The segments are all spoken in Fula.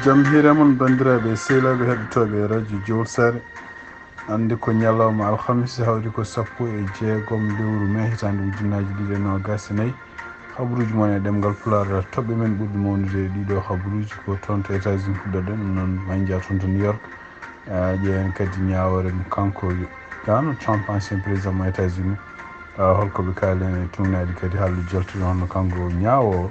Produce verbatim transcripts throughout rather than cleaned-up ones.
Jam hiire mon, banndiraaɓe sehilaaɓe heɗotooɓe Radio Jowol Saare. Annde ko ñalawma alhamis, hawri ko sappo e jeegom lewru mee hitaande ujunnaaji ɗiɗi e noogaas e nayi. Habaruuji mon e ɗemngal Pulaar, toɓɓe men ɓurɗe mawnude e ɗiɗo habaruuji ko toon to États-Unis puɗɗoɗen, ɗum noon ma en njah toon to New York. Ah, ƴeewen kadi ñaawoore mo kanko Donald Trump, ancien président mo États-Unis. Ah, holko ɓe kaali en e tuugnaade kadi haalduuji jaltuɗi hono kanko ñaawoowo.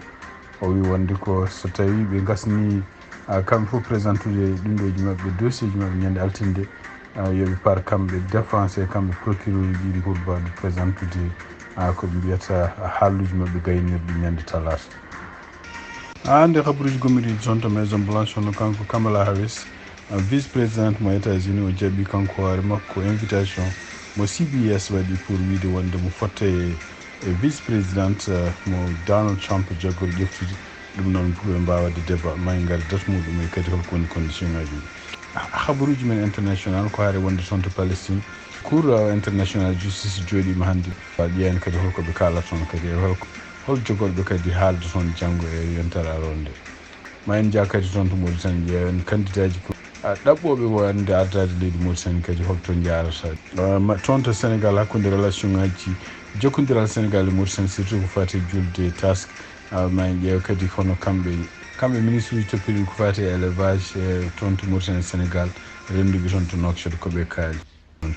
O wi wonde ko so tawi ɓe ngasni, ah, kamɓe fof présentude ɗumɗooji maɓɓe, dossier ji maɓɓe ñande altinde, ah, yo ɓe par kamɓe défense e kamɓe procureur ji ɗiɗi pour mbaawde présentude, ah, ko ɓe mbiyata, ah, haalduuji maɓɓe gaynirɗi ñande talaata. Ah, nde habaruuji gommidiiɗi toon to Maison Blanche, hono kanko Kamala Harris, ah, vice présidente mo États-Unis, o jaɓi kanko hoore makko invitation mo C B S waɗi pour wiide wonde mo fotta e, e vice présidente, ah, mo Donald Trump jaggol ƴeftude. Ɗum noon pour ɓe mbaawa waɗde débat, ma en ngar date muɗum e kadi holko woni condition ngaji ɗi. Ah, habaruuji men international ko haare wonde toon to Palestine. Cour, ah, international justice jooɗiima hannde. Ƴeewen kadi holko ɓe kaalata toon kadi e holko, hol jogorɓe kadi haalde toon janngo e yontere aroore nde. Ma en njah kadi toon to Mauritanie, ƴeewen kandidaaji ko, ah, ɗaɓɓooɓe wonde ardaade leydi Mauritanie kadi holto njahrata. Ah, ma, toon to Sénégal hakkunde relation ngaji, jokkondiral Sénégal e Mauritanie, surtout ko faati e julde task. Ah, ma en ƴeew kadi kono kamɓe, kamɓe ministre uji toppitiiɗi ko faati e élevage, eh, toon to Mauritanie Sénégal, rennduɓe toon to Nouakchott ko ɓe kaali.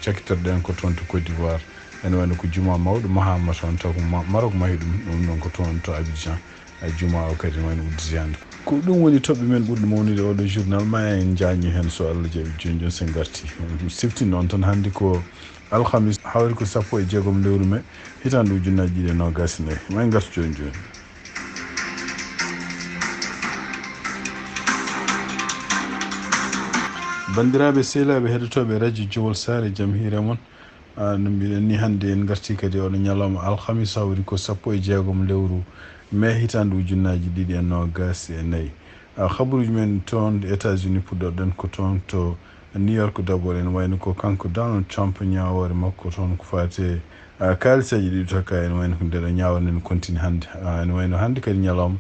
Cakkitoɗen ko toon to Côte d'Ivoire. Ene wayno ko juma mawɗo mahaama toon, taw ko Ma-, Maroc mahi ɗum. Ɗum noon ko toon to Abidjan. E juma o kadi ne wayno udditi hannde. Ko ɗum woni toɓɓe men ɓurɗe mawnude oɗo journal, ma en njañu heen so Allah jaɓi jooni jooni sen ngarti. Siftin noon tan hannde ko alhamis, hawri ko sappo e jeegom lewru mee, hitaande ujunnaaji ɗiɗi e noogaas e nayi. Ma en ngartu jooni jooni. Banndiraaɓe sehilaaɓe heɗotooɓe Radio Jowol Saare, jam hiire mon. Ah, no mbiɗen ni, hannde en ngarti kadi oɗo ñalawma alhamis, hawri ko sappo e jeegom lewru mee hitaande ujunnaaji ɗiɗi e noogaas e nayi. Ah, habaruuji men toon États-Unis puɗɗoɗen ko toon to New York d'abord, ene wayno ko kanko Donald Trump ñaawoore makko toon ko faati e, ah, kaalisaji ɗiɗi tokka, ene wayno ko ndeɗo ñaawoore nden kontini hannde. Ah, ene wayno hannde kadi ñalawma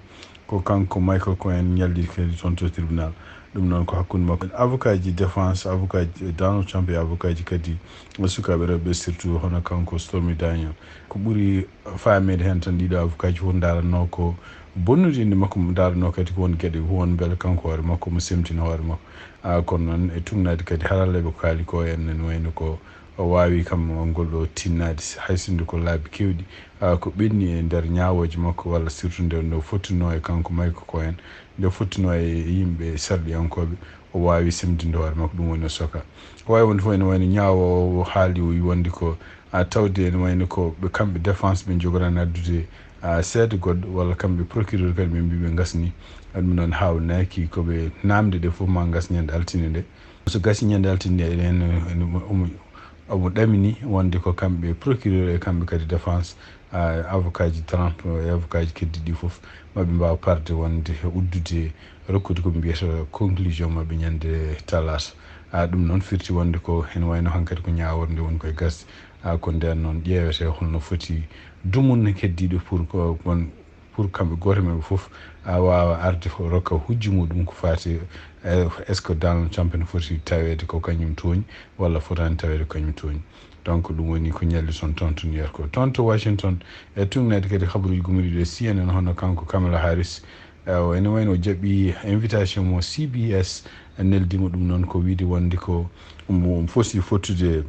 ko kanko Michael Cohen ñalli kadi toon to tribunal. Ɗum noon ko hakkunde makko. Avocat ji défense, avocat ji Donald Trump e avocat ji kadi sukaaɓe rewɓe, surtout hono kanko Stormy Daniel. Ko ɓuri faameede heen tan, ɗiɗo avocat ji fof ndaranno ko bonnude innde makko, ndaranno kadi ko won geɗe, ko won mbele kanko hoore makko mo semtina hoore makko. Ah, kono noon e tugnaade kadi haralleeɓe ko kaali ko en, ene wayno ko o waawi kam ngol ɗo tinnaade, hay sinno ko laabi keewɗi, ah, ko ɓenni e nder ñaawooje makko, walla surtout nde no fottuno e kanko Michael Cohen, nde fottuno e yimɓe sarɗiyankooɓe, o waawi semtinde hoore makko, ɗum woni o soka. Ko waawi wonde fof ene wayno ñaawoowo haali o wonde ko, ah, tawde ene wayno ko ɓe kamɓe défense ɓe njogorani addude, ah, seede goɗɗo, walla kamɓe procureur kadi ɓe mbii ɓe ngasni. Ah, ɗum noon haawnaaki ko ɓe naamnde ɗe fof ma ngasni ñande altine nde. So gasi ñande altine nde, ene, ene, omo, omo ɗamini wonde ko kamɓe procureur e kamɓe kadi défense, ah, avocat ji Trump e avocat ji keddiiɗi fof, maɓe mbaawa parde wonde uddude, rokkude ko ɓe mbiyata conclusion maɓɓe ñande talaata. Ah, ɗum noon firti wonde ko ene wayno hankadi ko ñaawoore nde woni koye gasde. Ah, ko ndeen noon ƴeewete holno foti dumunna keddiiɗo pour ko won pour kamɓe gooto maɓɓe fof, ah, waawa arde fof rokka hujju muɗum ko faati, eh, est-ce que Donald Trump ene foti taweede ko kañum tooñi walla fotaani taweede ko kañum tooñi. Donc, ɗum woni ko ñalli toon, toon to New York. Toon to Washington, e tugnaade kadi habaruuji gummiiɗi ɗo C N N, hono kanko Kamala Harris, eh, o ene wayno o jaɓi invitation mo C B S neldi mo, ɗum noon ko wiide wonde ko mo foti fottude,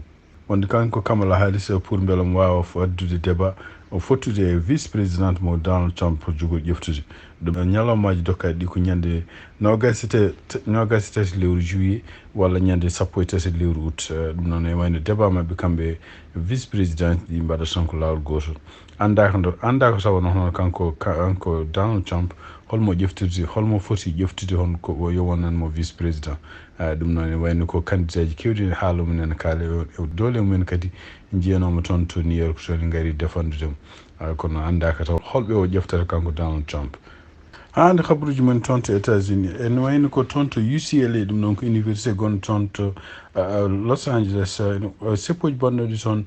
wonde kanko Kamala Harris pour mbela mo waawa fo-, addude débat, o fottude e vice président mo Donald Trump jogori ƴeftude. Ɗum ñalawmaaji dokkaaɗi ɗi ko ñande noogaas e te-, te-, noogaas e tati lewru juillet walla ñande sappo e tati lewru août. Eh, ɗum noon ene wayno débat maɓɓe kamɓe vice président ɗi mbaɗa tan ko laawol gootol. Anndaa ko ndo-, anndaa ko tawa noon hono kanko, ka-, kanko Donald Trump, holmo ƴeftirde, holmo foti ƴeftude, hon ko o yo wonnan mo vice président. Ah, ɗum noon ene wayno ko candidat ji keewɗi ene haala mum en kaala e o, e doole mum en kadi njiyanooma toon to New York toon, ngari defanndude mo. Ah, kono anndaaka taw holɓe o ƴeftata kanko Donald Trump. Haa nde habaruuji men toon to États-Unis, ene wayno ko toon to U C L A, ɗum noon ko université gonɗo toon to, ah, Los Angeles, ah, ah, seppooji bonɗooɗi toon.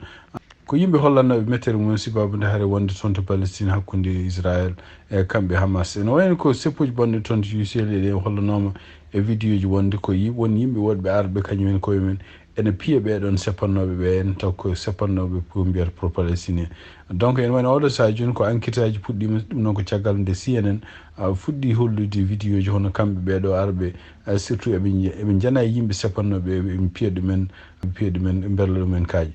Ko yimɓe hollannooɓe mettere mum, sababu nde hare wonde toon to Palestine hakkunde Israel e kamɓe Hamas. Ene wayno ko seppooji bonɗi toon to U C L A ɗe hollanooma e vidéo ji wonde ko yi-, won yimɓe woɗɓe arɓe kañum en koye men ene piya ɓee ɗoon seppannooɓe ɓe en, taw ko seppannooɓe ko mbiyata pro-palestinien. Donc ene wayno oɗo sahaa jooni ko enquête aji puɗɗiima, ɗum noon ko caggal nde C N N, ah, fuɗɗi hollude vidéo ji hono kamɓe ɓee ɗo arɓe, ah, surtout eɓe nje-, eɓe njana e yimɓe seppannooɓe, eɓe piya ɗumen, eɓe piya ɗumen, ɓe mberla ɗumen kaaƴe.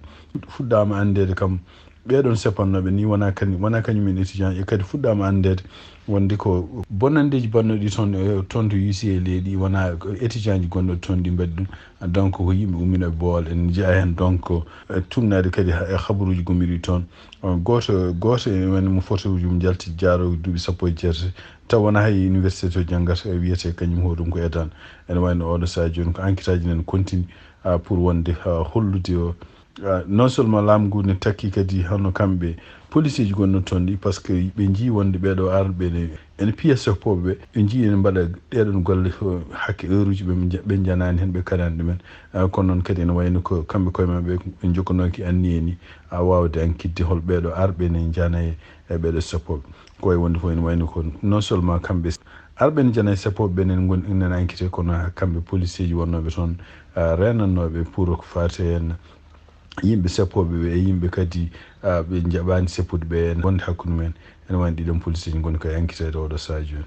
Fuɗɗaama anndeede kam ɓee ɗoon seppannooɓe ni wonaa kañum, wonaa kañum en étudiant e kadi fuɗɗaama anndeede wonde ko bonanndeeji bannooɗi toon, eh, toon to U C L A ɗi wonaa ko étudiant ji gonɗo toon ɗi mbaɗi ɗum. Donc ko yimɓe umminooɓe Boowal en njiyaa heen. Donc, eh, tuugnaade kadi ha-, e habaruuji gommiiɗi toon. Eh, gooto, gooto e men mo fotooji mum jalti jaaro duuɓi sappo e jeetati, taw wonaa hay université to janngata, eh, wiyetee kañum hoore ɗum ko étudiant. Ene wayno oɗo sahaa jooni ko enquête aji nana continue, ah, pour wonde, ah, hollude o, ah, non seulement laamu ngu ne takki kadi hono kamɓe policier ji gonno toon ɗi, par ce que ɓe njii wonde ɓee ɗo arɓe ne ene piya seppooɓe ɓe, ɓe njii ene mbaɗa ɗee ɗoon golle ko hakke heure uji ɓe nja-, ɓe njanaani heen, ɓe karaani ɗumen. Ah, kono noon kadi ene wayno ko kamɓe koye maɓɓe ɓe njokkanooki anniye ni, ah, waawde ankitde hol ɓee ɗo arɓe ne njana e, e ɓee ɗo seppooɓe. Ko wayi wonde fof ene wayno ko non seulement kamɓe arɓe ne njana e seppooɓe ɓe nen ngon-, nen ankite, kono kamɓe policier ji wonnooɓe toon, ah, reenannooɓe pour ko faati heen yimɓe seppooɓe ɓe e yimɓe kadi, ah, ɓe njaɓaani seppude ɓe en wonde hakkunde mumen. Ene wayno ɗiɗon policier ji ngoni ko e enquête e oɗo sahaa jooni.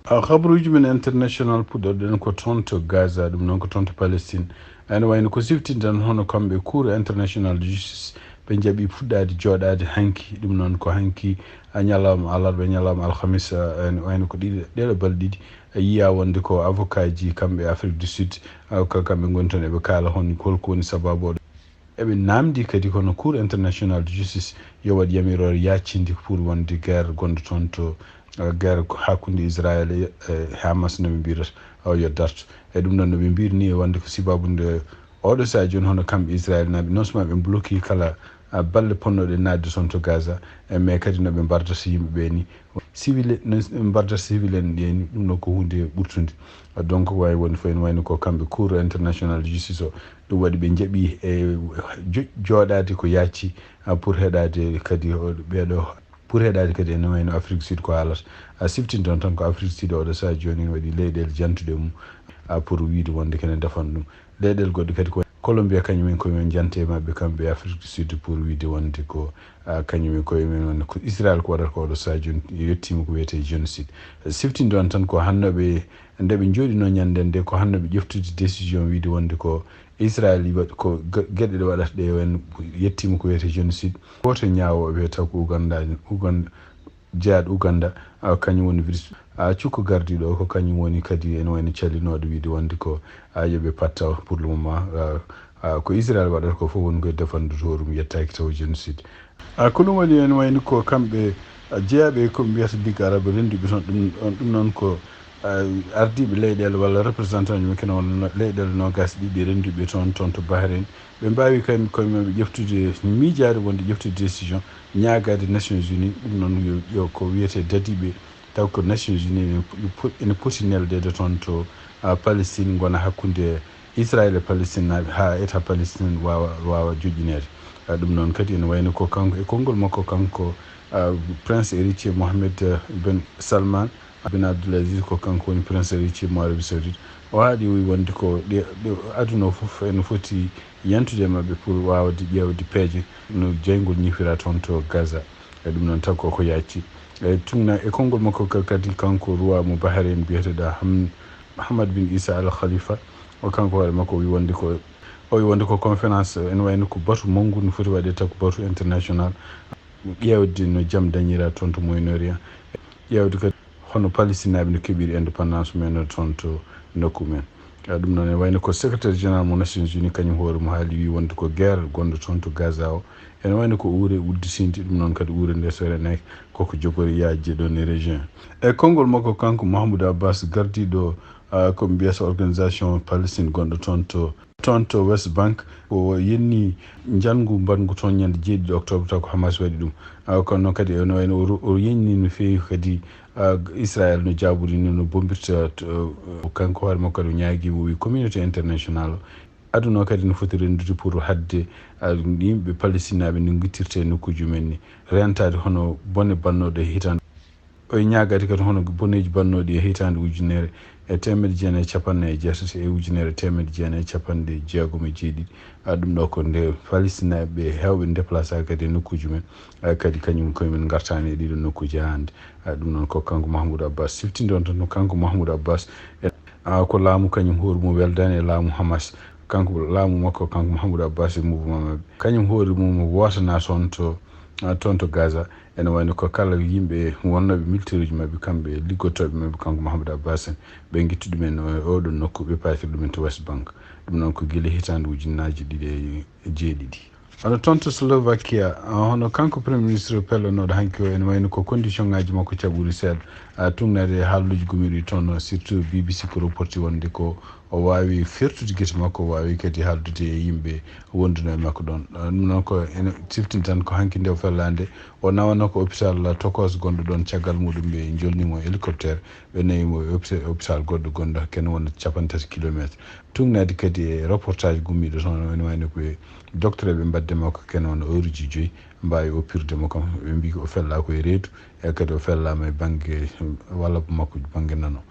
Ah, habaruuji men international puɗɗorɗen ko toon to Gaza, ɗum noon ko toon to Palestine. Ene wayno ko siftinta tan hono kamɓe Cour International de Justice ɓe njaɓi fuɗɗaade jooɗaade hanki, ɗum noon ko hanki, ah, ñalawma alarba e ñalawma alhamis, ah, ene wayno ko ɗiɗi, ɗeɗo balɗe ɗiɗi, ah, yiya wonde ko avocat ji kamɓe Afrique du Sud, ah, ko kamɓe ngoni toon eɓe kaala hon holko woni sababu o. Eɓe naamndi kadi kono Cour International de Justice yo waɗ yamiroore yaaccinde pour wonde guerre gonɗo toon to, eh, guerre hakkunde Israël e, e Hamas no ɓe mbiyata, o yo darto. E ɗum ɗoon no ɓe mbiyri ni e wonde ko sababu nde oɗo sahaa jooni hono kamɓe Israël naaɓe non seulement ɓe bloqué kala, ah, balle ponnooɗe naatde toon to Gaza, eh, mais kadi no ɓe mbardata yimɓe ɓe ni. Civil, no ɓe mbardata civil en ɗe ni, ɗum ɗo ko huunde ɓurtunde. Donc ko wayi wonde fof ene wayno ko kamɓe Cour International de Justice o, ɗum waɗi ɓe njaɓi e jo-, jooɗaade ko yaacci, ah, pour heɗaade kadi o-, ɓee ɗo, pour heɗaade kadi ene wayno Afrique du Sud ko haalata. A siftinto tan ko Afrique du Sud oɗo sahaa jooni ene waɗi leyɗeele jantuɗe mum, ah, pour wiyde wonde kene defan ɗum. Leyɗeele goɗɗe kadi ko Colombia, kañum en koye mum jante e maɓɓe kamɓe Afrique du Sud pour wiyde wonde ko, ah, kañum en koye mum woni ko Israël ko waɗata ko oɗo sahaa jooni yettiima ko wiyetee génocide. Siftinde on tan ko hannooɓe nde ɓe njooɗinoo ñande nde ko hannooɓe ƴeftude décision wiyde wonde ko Israël waɗ-, ko ge-, geɗe ɗe waɗata ɗe en yettiima ko wiyetee génocide. Gooto e ñaawooɓe taw ko Uganda, Uganda, jeyaaɗo Uganda, ah, kañum woni Vitus, ah, Cukko gardiiɗo o, ko kañum woni kadi ene wayno callinooɗo wiyde wonde ko, ah, yo ɓe patta pour le moment, ah, ah, ko Israël waɗata ko fof woni koye defande hoore mum, yettaaki taw génocide. Ah, ko ɗum waɗi ene wayno ko kamɓe, ah, jeyaaɓe ko ɓe mbiyata Ligue Arabe rennduɓe toon, ɗum, ɗum noon ko, ah, ardiiɓe leyɗeele walla représentant ji maɓɓe walla no-, leyɗeele noogaas ɗiɗi rennduɓe toon, toon to Bahrain. Ɓe mbaawi kay koye maɓɓe ƴeftude miijaade wonde ƴeftude décision ñaagaade Nations Unies, ɗum noon yo, yo ko wiyetee dadiiɓe, taw ko Nations Unies ene po-, ene poti neldeede toon to, ah, Palestine, ngona hakkunde Israël e Palestine naaɓe haa État Palestine waawa, waawa joƴƴineede. Ah, ɗum noon kadi ene wayno ko kanko e konngol makko kanko, ah, Prince Héritier Mohammed, ah, Ben Salman, Bin Abdulaziz, ko kanko woni Prince Héritier mo Arabie Saoudite. O haaɗi, o wi wonde ko ɗe, ɗe aduna o fof ene foti yantude e maɓɓe pour waawde ƴeewde peeje no jeyngol ñifira toon to Gaza. E ɗum noon taw ko ko yaaccii. E tugna e konngol makko ka-, kadi kanko roi mo Bahrain biyeteeɗo Ham-, Hamad bin Isa Al Khalifa, o kanko hoore makko o wi wonde ko, o wi wonde ko conférence ene wayno ko batu manngu no foti waɗde taw ko batu international. Ƴeewde no jam dañira toon to Moyen-Orient. Ƴeewde kadi hono Palestinaaɓe no keɓiri indépendance mumen toon to nokku mumen. Ah, ɗum noon ene wayno ko secrétaire général mo Nations Unies kañum hoore mum haali, wi wonde ko guerre gonɗo toon to Gaza o. Ene wayno ko uure udditinde, ɗum noon kadi uure nde so renaki koko jogori yaajde ɗoon e région. E konngol makko kanko Mahmoud Abbas gardiiɗo, ah, ko mbiyata organisation Palestine gonɗo toon to toon to West Bank, o yenni njanngu mbaɗngu toon ñande jeeɗiɗi octobre, taw ko Hamas waɗi ɗum. Ah, kono noon kadi ene wayno o ro-, o yenni no feewi kadi, ah, Israël no jaabori ni, no bombirta to, kanko hoore makko kadi o ñaagi, o wi communauté international o aduna o kadi no foti renndude pour haɗde, ah, yimɓe Palestinaaɓe no ngittirte e nokkuuji mumen ni, rentaade hono bone bannooɗo e hitande. O ñaagaade kadi hono boneeji bannooɗi e hitaande ujunere e teemedde jeenayi e capanɗe nayi e jeetati e ujunere e teemedde jeenayi e capanɗe jeegom e jeeɗiɗi. A, ɗum ɗo ko nde Palestinaaɓe heewɓe déplacé kadi e nokkuuji men, a, kadi kañum koye men ngartaani e ɗiɗo nokkuuji haa hannde. A, ɗum noon ko kanko Mahmoud Abbas siftinde on tan, ko kanko Mahmoud Abbas, e, a, ko laamu kañum hoore mum weldaani e laamu Hamas. Kanko laamu makko, kanko Mahmoud Abbas e mouvement maɓɓe. Kañum hoore mum wootana toon to, a, toon to Gaza. Ene wayno ko kala yimɓe wonnooɓe militaire uji maɓɓe, kamɓe e liggotooɓe maɓɓe, kanko Mahmoud Abbas en, ɓe ngitti ɗumen e oɗo nokku, ɓe paakiri ɗumen to West Bank. Ɗum noon ko gila hitaande ujunnaaji ɗiɗi e jeeɗiɗi. Hono toon to Slovakia, a, hono kanko Premier Ministre pellanooɗo hanki o, ene wayno ko condition ŋaaji makko caɓuri seeɗa, a, tuugnaade e haalluuji gumiiɗi toon, surtout B B C ko reporti wonde ko o waawi fertude gite makko, o waawi kadi haaldude e yimɓe wondunoo e makko ɗoon. A, ɗum noon ko ene siftini tan ko hanki nde o fellaa nde, o nawanoo ko hôpital tokooso gonɗo ɗoon, caggal muɗum ɓe njolnii mo e hélicoptère, ɓe nawi mo e hôpita-, hôpital goɗɗo gonɗo kene wona capanɗe tati kilometre. Tuugnaade kadi e reportage gummiiɗo toon, ene wayno ko e docteur ɓe mbaɗde makko kene wona heure uji joyi, mbaawi oppirde mo kam. Ɓe mbii ko o fellaa ko e reedu, e kadi o fellaama e bannge walla makko bannge nano.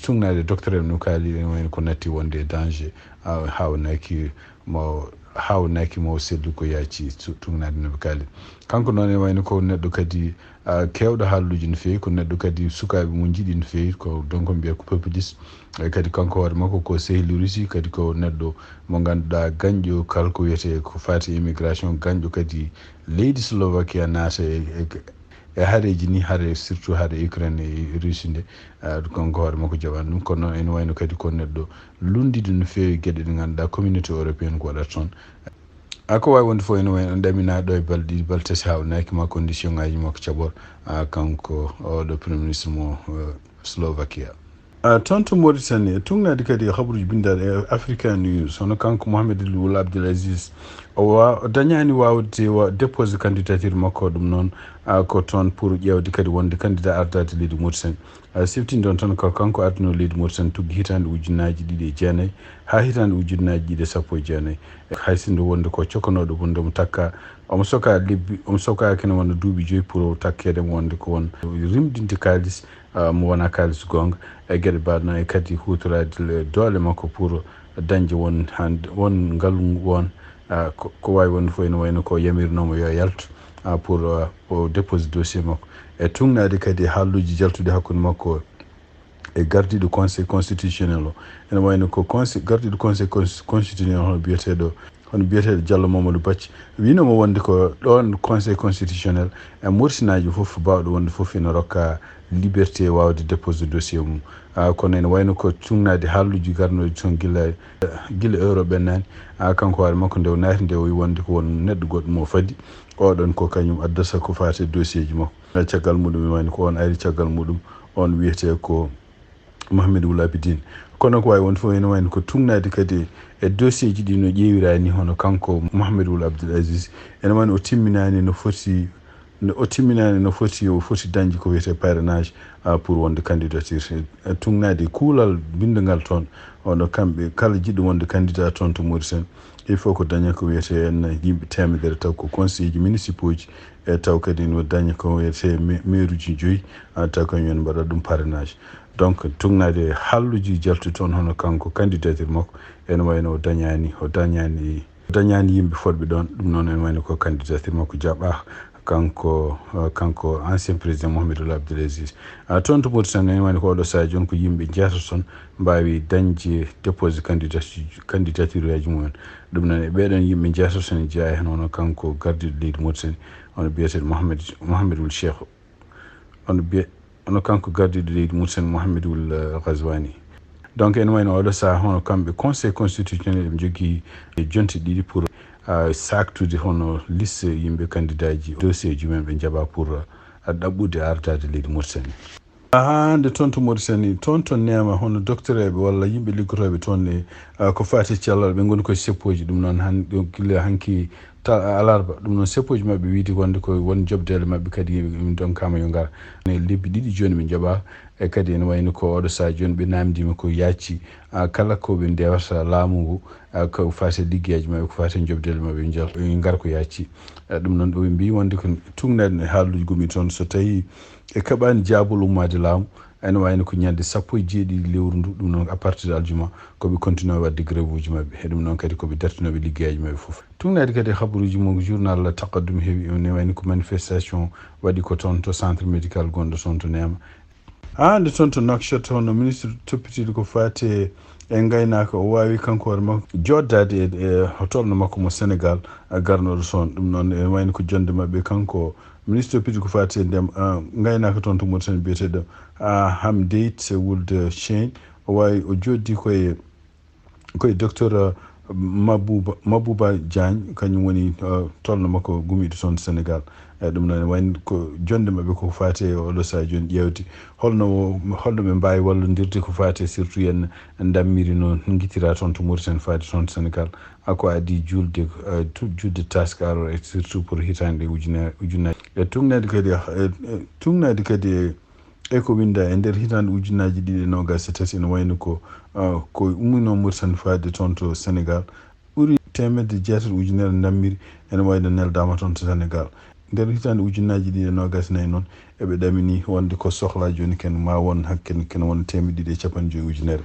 Tuugnaade docteur en no kaali, ene wayno ko natti wonde e danger, a, haawnaki mo, haawnaki mo sellu ko yaaci tu-, tuugnaade no ɓe kaali. Kanko noon ene wayno ko neɗɗo kadi, a, keewɗo haalluuji no feewi, ko neɗɗo kadi sukaaɓe mum njiɗi no feewi, ko donc mbiya ko populiste. E kadi kanko hoore makko ko sehil Russie, kadi ko neɗɗo mo ngannduɗaa gañƴo kala ko wiyetee ko faati e immigration, gañƴo kadi leydi Slovakia naata e, e, e hareeji ni, hare, surtout hare Ukraine e Russie nde, a, kanko hoore makko jaɓaani ɗum. Kono noon ene wayno kadi ko neɗɗo lunndiiɗo no feewi geɗe ɗe ngannduɗaa communauté européenne ko waɗata toon. A, ko waawi wonde fof ene wayno ɗamina ɗo e balɗe ɗiɗi, balɗe tati haawnaki ma condition ŋaaji makko caɓor, a, kanko oɗo Premier Ministre mo, eh, Slovakia. A, toon to Mauritanie, e tuugnaade kadi e habaruuji binndaaɗi e Africa News, hono kanko Mohamed Wul Abdel Aziz, o wa-, o dañaani waawde wa-, déposé candidature makko, ɗum noon, a, ko toon pour ƴeewde kadi wonde candidat ardaade leydi Mauritanie. A, siftinde on tan ko kanko ardinoo leydi Mauritanie tuggi hitaande ujunnaaji ɗiɗi e jeenayi haa hitaande ujunnaaji ɗiɗi e sappo e jeenayi. Hay sinno wonde ko cokanooɗo wonde omo takka, omo soka lebbi, omo soka kene wona duuɓi joyi pour o takkeede mo wonde ko won rimɗinde kaalis, a, mo wona kaalis goonga e geɗe mbaɗno e kadi huutoraade le-, doole makko pour dañde won hannde, won ngalu won, a, ko, ko waawi wonde fof ene wayno ko yamirnoomo yo yaltu, a, pour, a, o dépose dossier makko. E tuugnaade kadi e haalluuji jaltuɗi hakkunde makko e gardiiɗo conseil constitutionnel o. Ene wayno ko conseil, gardiiɗo conseil cons-, constitutionnel hono biyeteeɗo, hono biyeteeɗo Diallo Mamadou Bacci, wiinoomo wonde ko ɗoon conseil constitutionnel e Mauritanie fof, baawɗo wonde fof ina rokka liberté waawde dépose dossier mum. A, kono ene wayno ko tuugnaade haalluuji garnooji toon gila, gila euro ɓennaani. A, kanko hoore makko nde o naati nde o wi wonde ko won neɗɗo goɗɗo mo fadi. Oɗon ko kañum addata ko faati e dossier ji makko. Caggal muɗum, ene wayno ko on ari caggal muɗum, on wiyetee ko Mohamed Wul Abidin. Kono ko waawi wonde fof, ene wayno ko tuugnaade kadi e dossier ji ɗi no ƴeewiraani, hono kanko Mohamed Wul Abdel Aziz. Ene wayno o timminaani no foti, no o timminaani no foti, o foti dañde ko wiyetee parrainage, a, pour wonde candidature. E, e tuugnaade e kuulal binndangal toon, hono kamɓe kala jiɗɗo wonde candidat toon to Mauritanie, il faut ko daña ko wiyetee en yimɓe teemedere, taw ko conseil ji municipaux ji, e taw kadi no daña ko wiyetee me-, maire uji joyi, a, taw kañum en mbaɗa ɗum parrainage. Donc, tuugnaade e haalluuji jaltuɗi toon, hono kanko candidature makko, ene wayno o dañaani, o dañaani, o dañaani yimɓe fotɓe ɗoon. Ɗum noon ene wayno ko candidature makko jaɓaaka, kanko, eh, kanko ancien président Mohamed Ould Abdel Aziz. A, toon to Mauritanie, ene wayno ko oɗo sahaa jooni ko yimɓe jeetato toon mbaawi dañde déposé candidature, candidature uji mumen. Ɗum noon e ɓee ɗoon yimɓe jeetato toon jeyaa heen, hono kanko gardiiɗo leydi Mauritanie, hono biyeteeɗo Mohamed, Mohamed Wul Cheikh. Hono biye-, hono kanko gardiiɗo leydi Mauritanie, Mohamed Wul, eh, Ghazouani. Donc, ene wayno oɗo sahaa, hono kamɓe Conseil constitutionnel, ɓe njogii e jonte ɗiɗi pour, ah, saaktude hono liste yimɓe candidat ji, dossier ji mumen ɓe njaɓa pour, ah, ɗaɓɓude ardaade leydi Mauritanie. Haa nde toon to Mauritanie, toon to Neema, hono docteur eɓe walla yimɓe liggotooɓe toon e, ah, ko faati e cellal, ɓe ngoni ko e seppooji. Ɗum noon han-, ɗo gila hanki Ta alarba ɗum noon, seppoji maɓɓe wiide wonde ko won jobdeele maɓɓe kadi ɗum ɗon kama yo ngar. Ne lebbi ɗiɗi jooni ɓe njaɓa. E kadi ene wayno ko oɗo saha jooni ɓe namdima ko yacci, ah, kala ko ɓe ndewata laamu ngu, ah, ko fate liggeyaji maɓɓe, ko fate jobdeele maɓɓe, njal ngar ko yacci. Ah, ɗum noon ɓe mbi wonde ko tugnade haaluji gumi toon, so tawi e kaɓani jaabol ummade laamu, ene wayno ko ñande sappo e jeeɗiɗi lewru ndu. Ɗum noon à partir de aljuma ko ɓe continue wadde grève uji maɓɓe, e ɗum noon kadi ko ɓe dartinoɓe liggeyaji maɓɓe fof. Tugnade kadi habaruji mo journal Taqaddum heewi, ene wayno ko manifestation waɗi ko toon to centre médical gonɗo toon to Neema. Haa nde toon to Nouakchott, hono ministre toppitiiɗo ko faati e ngaynaaka, o waawi kanko hoore makko jooɗdaade e, e tolno makko mo Senegal, a, garnooɗo toon. Ɗum noon, ene wayno ko jonnde maɓɓe kanko ministre toppitiiɗo ko faati e ndem, a, ngaynaaka toon to Mauritanie, biyeteeɗo, a, Hamdeit Wuld Chein. O waawi, o jooɗdi ko e, ko e docteur, a, Mabouba, Mabouba Diagne, kañum woni, a, tolno makko gumiiɗo toon Senegal. E ɗum noon, wayno ko jonnde maɓɓe ko faati e oɗo saha jooni, ƴeewde holno, holno ɓe mbaawi wallondirde ko faati e surtout en ndammiri no ngittira toon to Mauritanie faade toon to Senegal. A, ko adii juulde, eh, tu-, juulde taskaaro e surtout pour hitaande ujune-, ujunnaaji. E tuugnaade kadi, eh, eh, tuugnaade kadi e, e ko winnda e nder hitaande ujunnaaji ɗiɗi e noogaas e tati, ene wayno ko, ah, ko umminoo Mauritanie faade toon to Senegal. Ɓuri teemedde jeetati ujunere ndammiri ene wayno neldaama toon to Senegal. Nder hitaande ujunnaaji ɗiɗi e noogaas e nayi noon, eɓe ɗamini wonde ko sohlaa jooni ken ma won hakke ken won teemedde ɗiɗi e cappanɗe joyi ujunere.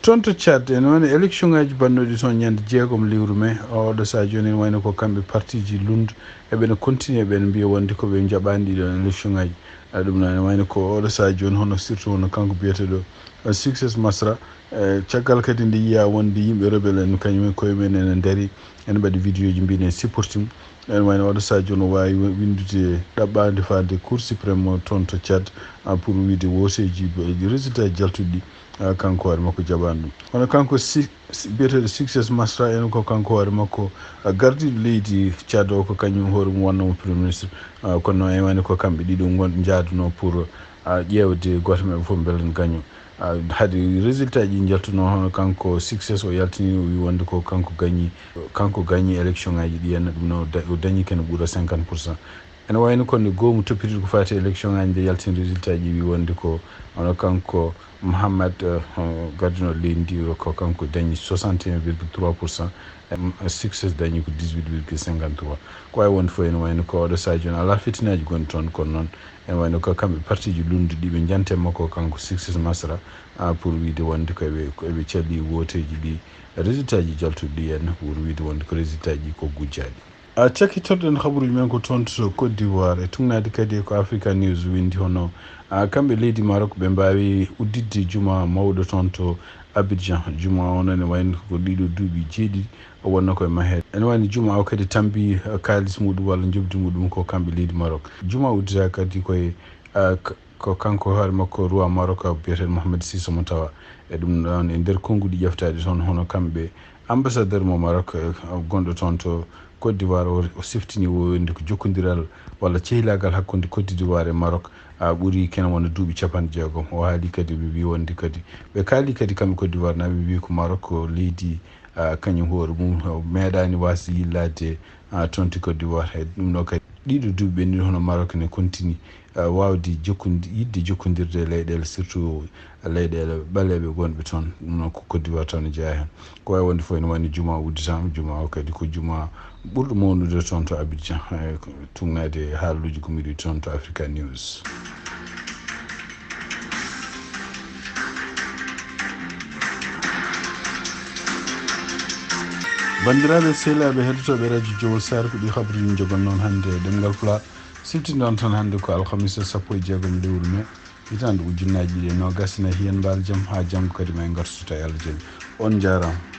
Toon to Tchad, ene wayno élection ngaaji bannooɗi toon ñande jeegom lewru mai, oɗo saha jooni ene wayno ko kamɓe partiji lunndu, eɓe no continue, eɓe no mbiya wonde ko ɓe njaɓaani ɗiɗon élection ngaaji. A, ɗum noon ene wayno ko oɗo saha jooni, hono surtout hono kanko biyeteeɗo, eh, Success Masra, eh, caggal kadi nde yiya wonde yimɓe rebelle en kañum en koye mumen ene ndaari, ene mbaɗi vidéo ji mbiɗen supporting. Ene wayno oɗo saha jooni o waawi wi-, winndude ɗaɓɓaande faade Cour suprême o toon to Tchad, ah, pour wiide wooteeji, eh, résultat jaltuɗi, ah, kanko hoore makko jaɓaani ɗum. Kono kanko si, si biyeteeɗo Success Masra en ko kanko hoore makko, ah, gardiiɗo leydi Tchad o ko kañum hoore mum wonnoo mo premier ministre. Ah, kono ene wayno ko kamɓe ɗiɗo ngon-, njaadunoo pour, ah, ƴeewde gooto maɓɓe fof mbele ne gaño. Ah, hade résultat ji jaltunoo, hono kanko Success o yaltini, o wi wonde ko kanko gañi, kanko gañi élection ngaaji ɗi, en ɗum no da-, o dañi kene ɓura cinquante pour cent. Ene wayno ko nde goomu toppitiiɗo ko faati élection ngaaji nde yaltini résultat ji wi wonde ko hono kanko Mohamed, eh, gardiiɗo leydi ndi, ko kanko dañi soixante et un virgule trois pour cent. Em, Success dañi ko dix-huit virgule cinquante-trois. Ko wawi wonde fof ene wayno ko oɗo saha jooni alaa fitinaaji gonɗi toon, kono noon ene wayno ko kamɓe partiji lunndu ɗi ɓe jante makko kanko Success Masra, ah, pour wiide wonde ko eɓe, ko eɓe calli wooteeji ɗi, résultat ji jaltuɗi ɗi en, pour wiide wonde ko résultat ji ko gujjaaɗi. A, cakkitorɗen habaruuji men ko toon to Côte d'Ivoire, e tuugnaade kadi ko Africa News winndi hono, a, kamɓe leydi Maroc ɓe mbaawi udditde juma mawɗo toon to Abidjan. Juma o noon ene wayno ko ɗiɗo duuɓi jeeɗiɗi o wonnoo ko e maheede. Ene wayno juma o kadi tampi, a, kaalis muɗum walla njoɓdi muɗum ko kamɓe leydi Maroc. Juma uddita kadi koye, a, k-, ko kanko hoore makko roi Maroc biyeteeɗo Mohamed six mo tawa e ɗum ɗon e nder konnguɗi ƴeftaaɗi toon, hono kamɓe ambassadeur mo Maroc, eh, gonɗo toon to Côte d'Ivoire o, o siftini o wonde ko jokkondiral walla cehilaagal hakkunde Côte d'Ivoire e Maroc, a, ɓuri kene wona duuɓi cappanɗe jeegom. O haali kadi, ɓe mbi wonde kadi, ɓe kaali kadi kamɓe Côte d'Ivoire naaɓe, ɓe mbi ko Maroc ko leydi, a, kañum hoore mum o meeɗaani waasde yillaade, a, toon to Côte d'Ivoire. E ɗum ɗo kadi ɗiɗo duuɓi ɓennuɗi hono Maroc ne continue, a, waawde jokkondi-, yiɗde jokkondirde e leyɗeele, surtout leyɗeele ɓaleeɓe gonɓe toon. Ɗum noon ko Côte d'Ivoire tan ne jeyaa heen. Ko wawi wonde fof ene wayno juma udditaama, juma o kadi ko juma ɓurɗo mawnude toon to Abidjan, e ko tuugnaade e haaluuji gummiiɗi toon to Africa News. Banndiraaɓe sehilaaɓe heɗotooɓe radio Jowol Saare, ko ɗi habaruuji njogannoo hannde e ɗemngal Pulaar. Siftinoɗon tan hannde ko alhamisa sappo e jeegom lewru mai, hitaande ujunnaaji ɗiɗi e noogaas e nayi. Heen mbaal jam, haa janngo kadi ma en ngartu so tawi Allah jaɓi. On njaaraama.